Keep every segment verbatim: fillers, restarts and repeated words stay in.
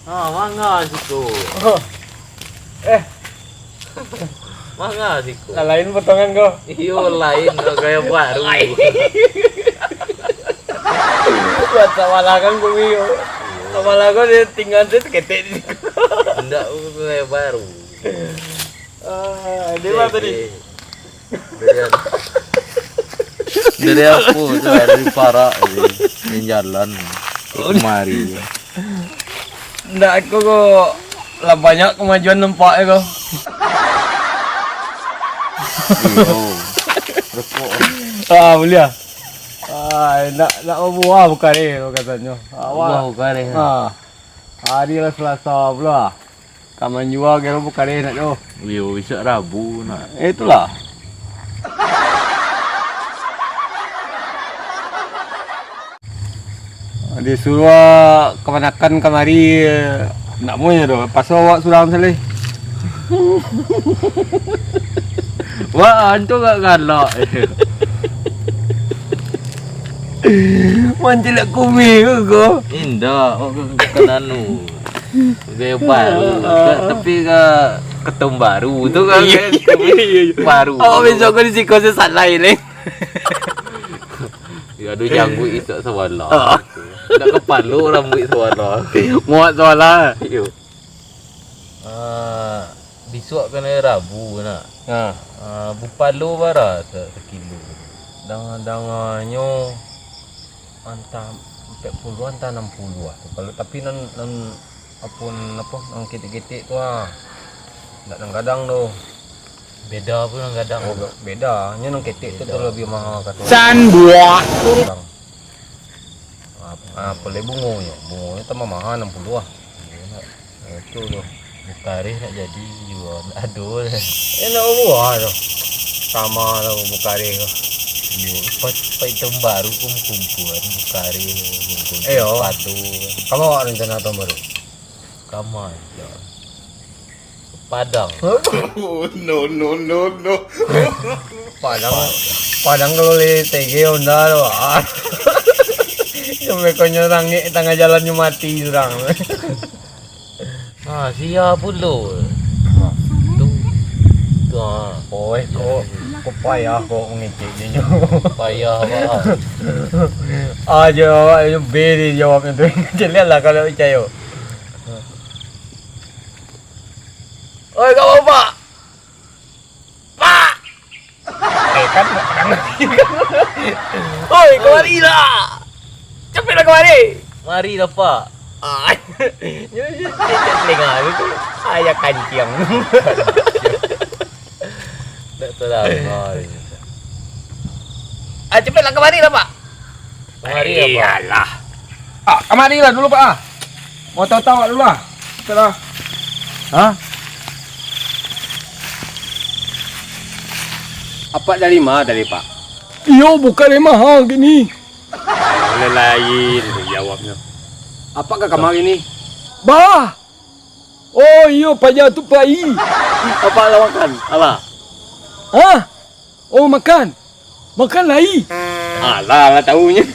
Ah, manga siko. Eh, manga siko. Lah, lain potongan ko. Iyo, lain, gaya baru. Buat salah kan kumi ko. Salah ko dia tinggal tu saketek di siko. Ndak, gaya baru. Ah, dia lah tadi. Dari, dari apa tu, dari parak je. Yang jalan. Oh, kemari. Ndak, aku ko lah banyak kemajuan nampak ko. Iyo. Rokok. Ah, boleh ah. Ah, nak, nak buah bukan eh, katanyo. Awak. Buah bukan eh. Ah. Hari lah Selasa pula. Ka manjua kiro bukan eh nak tu. Iyo, besok Rabu nak. Eh, itulah. Disuruah kamanakan kamari, ndak muahnyo doh, paso awak surang saleh. Wah, antu gak galak. Mancilak kumi ke ko? Indak, awak bukan anu. Gaya baru. Tapi ka ketum baru tu kan. Iyo, iyo, iyo. Baru. Awak besok ko di siko sesat lain, eh. Ya, ado jangguik isok sawala. Ah. Ndak kapalo rambuik sawala. Muat sawala. Iyo. Ah, bisuak kan ari Rabu nak. Ha. Ah, bupalo bara sa-, sakilo. Danga-danganyo antah ampek puluah antah anam puluah tu. Kalau tapi nan, nan Apun apo, nan ketek-ketek tu ah. Ndak nan gadang tu. Beda pun nan gadang. Oh, beda. Nyo nan ketek tu, tu labiah maha kato. San buah. Ah, ah, apo lai bungonyo? Bungonyo tambah maha, anam puluah ah. Iyo, nak. Ah, itu tu. Bukareh nak jadi juo. Ado. Eh, nak buah tu. Sama lah bukareh tu. Iyo, pa-, paitom baru kumpuan bukareh, kumpuan. Iyo. Padu. Kama awak rencana tahun baru? Kama aja. Padang. Oh, no, no, no, no. Padang, Padang kalau lai tege Honda tu, ah. Sampai konyo nangek tangah jalan nyo mati surang. Ah, sia pulo. Tu, tu, ah. Oi, ko, ko payah ko mangecek je nyo. Payah, Pak. Ajo awak, B dijawabnyo tu. Caliak lah kalau picayo. Oi, kau, Pak. Pak! Eh, kan, oi, kamari lah! Capeklah kamari! Mari lah, Pak. Ah, nyo, nyo, cek, cek telinga tu, tu. Ayah kanciang. Tak tahu lah. Ah, capeklah kamari lah, Pak. Kamari apa? Iyalah. Ah, kamari lah dulu, Pak, ah. Mau tahu-tahu dulu lah. Betul lah. Hah? Apak dari ma tadi, Pak? Iyo, bukan dari ma, ha, kini. Lah lain jawabnyo. Apak ka kamari ni? Bah! Oh, iyo, paja tu pai. Apak lah makan? Alah. Hah? Oh, makan. Makan lai. Alah, lah tahu nyo.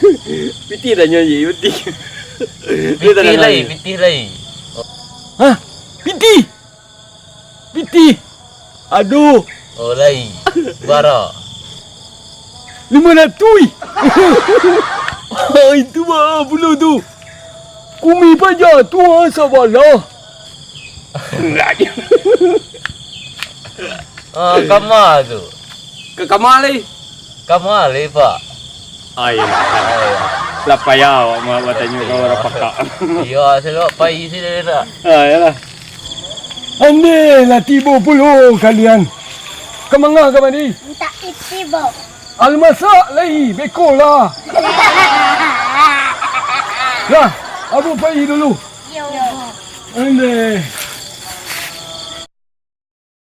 Pitih tanyo je, pitih. Pitih lai, pitih lai. Hah? Pitih? Pitih? Aduh. Oh, lai. Bara? Limo ratuih. Ah, itu bah pulo tu. Kumi paja tu, ah, sabalah. Ah, kama tu. Ka kama lai? Kama lai, Pak. Ah, iyolah. Ah, iyo. Lah payah awak ma-, batanyo ka urang pakak. Iyo, sabab pai sini dah. Ah, iyolah. Andeh lah tibo pulo kalian. Ka manga ka mandi? Mintak isi, Bo. Almasak lai, beko lah. Lah, Abu pai dulu. Yo. Andeh.